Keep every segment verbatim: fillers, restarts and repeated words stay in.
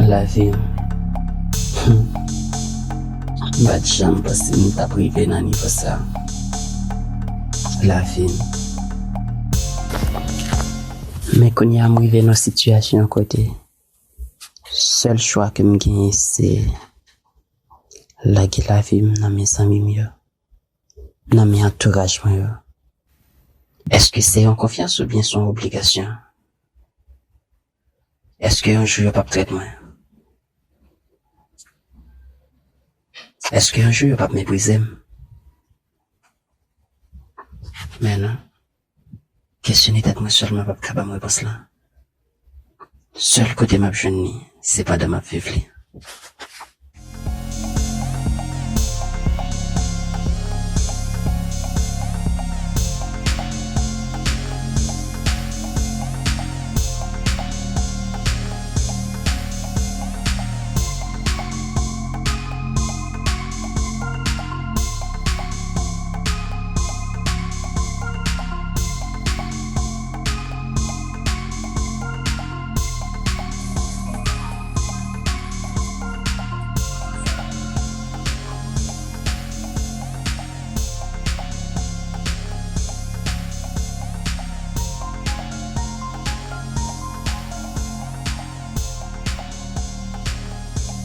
Lavi m. Hmm. M pa t janm panse m t ap rive nan nivo sa. Lavi m. Men kounye a m rive nan sitiyasyon kote sèl chwa ke m genyen se lage lavi m nan men zanmi m yo, nan men antouraj mwen yo. Èske se yon konfyans oubyen se yon obligasyon? Èske yon jou yo p ap trèt mwen? Èske yon jou yo p ap meprize m? Men non. Kesyone tèt mwen sèlman p ap ka ban m repons lan. Sèl kote m ap jwenn li, se pandan m ap viv li.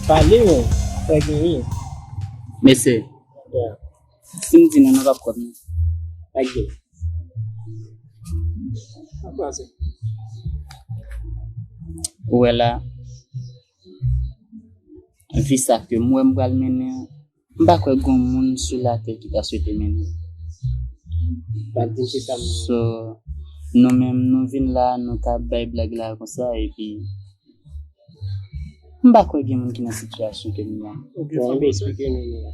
Pale, men, sa genyen. Mesye, yeah, si m di non, nou p ap kwè m non. Pa gen. Ou wè la, vi sa ke m wè m pral mennen an, m pa kwè gen yon moun sou latè ki ta swete mennen. Pa di m se sa m. So, nou menm, nou vin la, nou ka bay blag la konsa, epi m pa kwè gen moun ki nan sitiyasyon ke m nan. Ok, bon, sa m ap eksplike nou, nou la.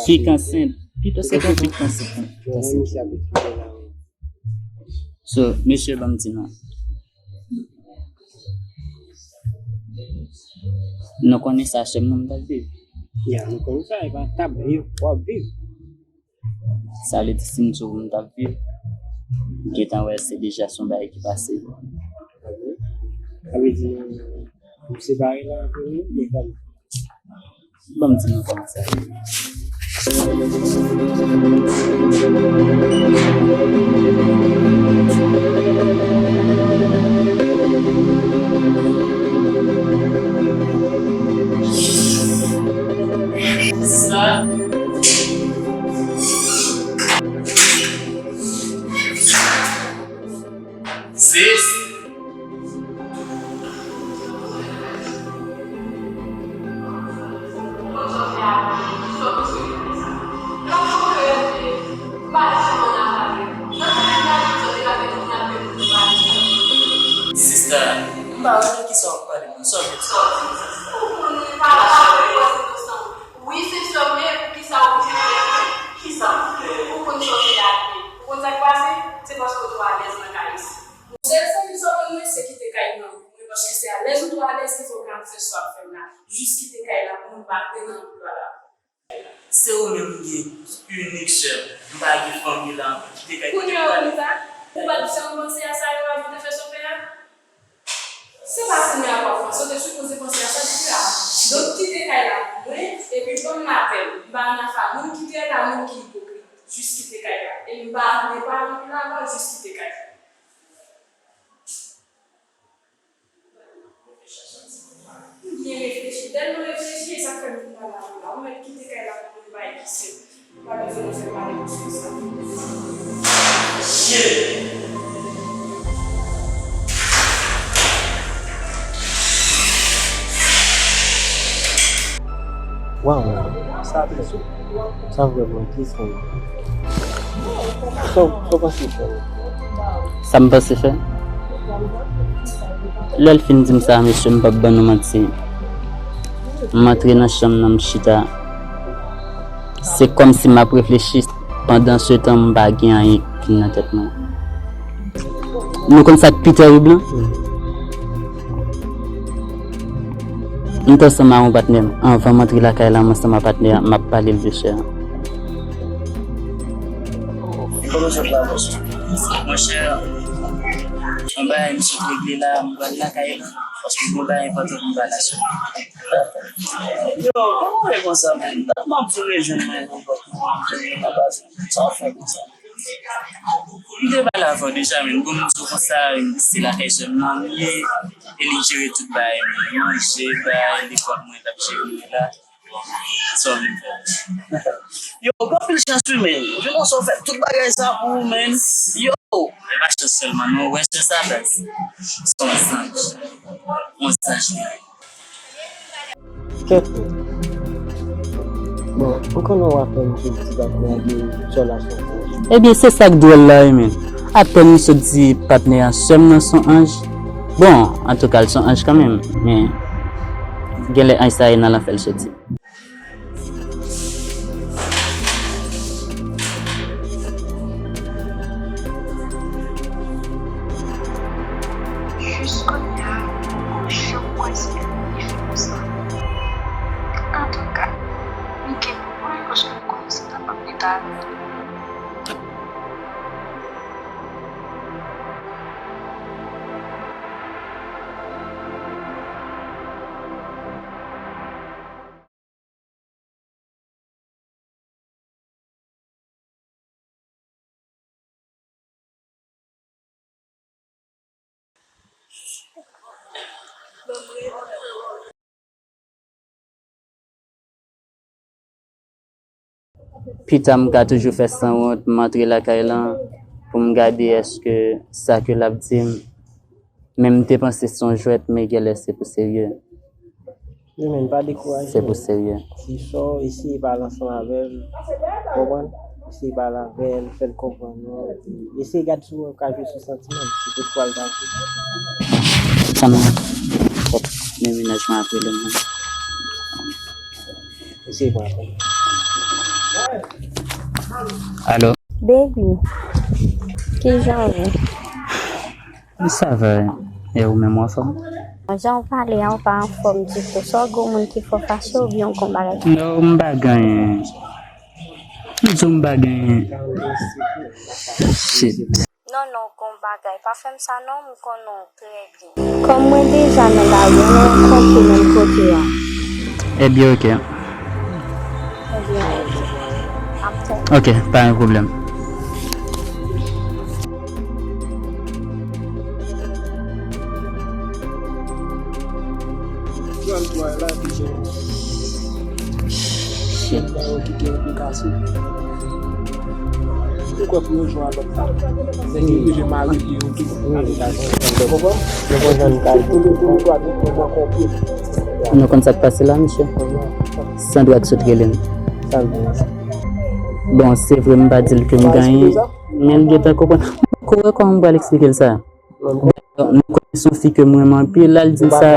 Fi k ansent, pito se yon fi k ansent. Bon, misye ap eksplike la. So, mesye, ban m di nou. Nou konnen sa, sè m nan m t ap viv. Ya, nou konnen sa, e pa t ap viv, w ap viv. Sa vle di, si m di w m t ap viv, m gentan wè se deja se yon bagay ki pase. Sa vle di, nou separe la, antre nou, men kòman? Ban m di nou kòman sa ye. Sa. Sis. Sista, m pa renmen kisa w ap pale, man. Sa w vle di? Wi, se sè m, men poukisa ou di mwen kisa? Ou konn sa w te ap ye. Ou konn sa k pase? Se paske w twò alèz nan kay isi. Sèl zanmi sa w konn mwen, se kite kay nan men mwen, paske se alèz ou twò alèz ki fè w ka ap fè sa w ap fè m la. Jis kite kay la pou mwen, m pa vle nan anpil pale avè w. Se ou menm m gen, inik sè m. M pa gen fanmi la ankò, kite kay, kite m prale. Kounye a ou konn sa? Ou pa t janm panse a sa yo avan w te fè sa w fè a? Se pa kounye a w ap panse, w te sipoze panse a sa depi avan. Donk, kite kay la pou mwen, epi ban m lapè m. M pa nan afa moun ki trèt a moun ki ipokrit. Jis kite kay la. E m pa vle pale anpil avè w, jis kite kay la. M byen reflechi. Tèlman reflechi, e sa k fè m vin pale avè w la. Ou mèt kite kay la pou mwen, bay ki se. Ou pa bezwen nan fè pale plis ke sa. Shit! Waw, sa trè sou. Sa vrèman tris pou mwen. Sa w, sa w panse fè? Sa m panse fè? Lè l fin di m sa, mesye, m p ap ban nou manti. M antre nan chanm nan, m chita. Se kòmsi m ap reflechi, pandan se tan, m pa gen anyen ki nan tèt mwen. Nou konn sa k pi terib lan? M t ansanm a yon patnè m. Anvan m antre lakay la, m ansanm a patnè a, m ap pale l de chè a. Monchè, yon bagay m sot regle la, m pral lakay la. Paske m pa enpòtan pou m pa la sou. Yo, kòman w fè konsa, menm? Dat m ap di w rejwenn mwen nan pòt mwen, nan baz mwen. Sa w fè konsa? M te pale avè w deja, menm. Bon, m di w konsa, se lakay sè m nan m ye, e li jere tout bagay mwen. Manje, bay, lekòl mwen, l ap jere mwen la. Sa w vle fè? Yo, gen anpil chans wi, men. Vin konsa w fè tout bagay sa pou ou, men. Yo! E pa chans sèlman, non, wè sè sa, baz. Se yon zanj. Yon zanj li ye. Kèt. Bon, ou konnen w aprann tout ti bagay de sè la sou. Ebyen, se sa k dwòl la wi, men. Apèn m sot di patnè a, sè m nan se yon anj. Bon, antouka, l se yon anj kanmenm, men genlè anj sa e nan lanfè l soti. Jis kounye a, m poko janm kwè se yon efè konsa. Antouka, m gen pou mwen paske m konnen se kapab rete avè l. Pita m ka toujou fè sanwont, m antre lakay lan pou m gade èske sa ke l ap di m, men m te panse se yon jwèt, men genlè se pou serye. Yo menm pa dekouraje. Se pou serye. Si sè w eseye pale ansanm avè l, konprann? Eseye pale avè l, fè l konprann ou, epi eseye gade si w ka jwe sou santiman l, si toutfwa l ta vle. Sa m fòk men mennaj mwen ap rele m nan. Eseye pran apèl. Alo. Baby, kijan w ye? Sa va, e ou menm, w anfòm? Jan w pale a, w pa anfòm ditou. Sa w gen, yon moun ki fè w fache oubyen w gen yon bagay? Non, m pa gen anyen. M di w m pa gen anyen. Shit. Non, non, w gen yon bagay. Pa fè m sa non, m konnen w trè byen. Kòm mwen deja nan lari a, nou rankontre menm kote a. Ebyen, oke. Ebyen, oke. Ok, pa gen pwoblèm. Shit. Nou konn sa k pase la, mesye? Sandra k sot rele m. Bon, se vre, m pa di l ke m genyen, men l gentan konprann. Ko wè kòman m pral eksplike l sa? Nou konnen se yon fi ke m renmen anpil, la l di m sa.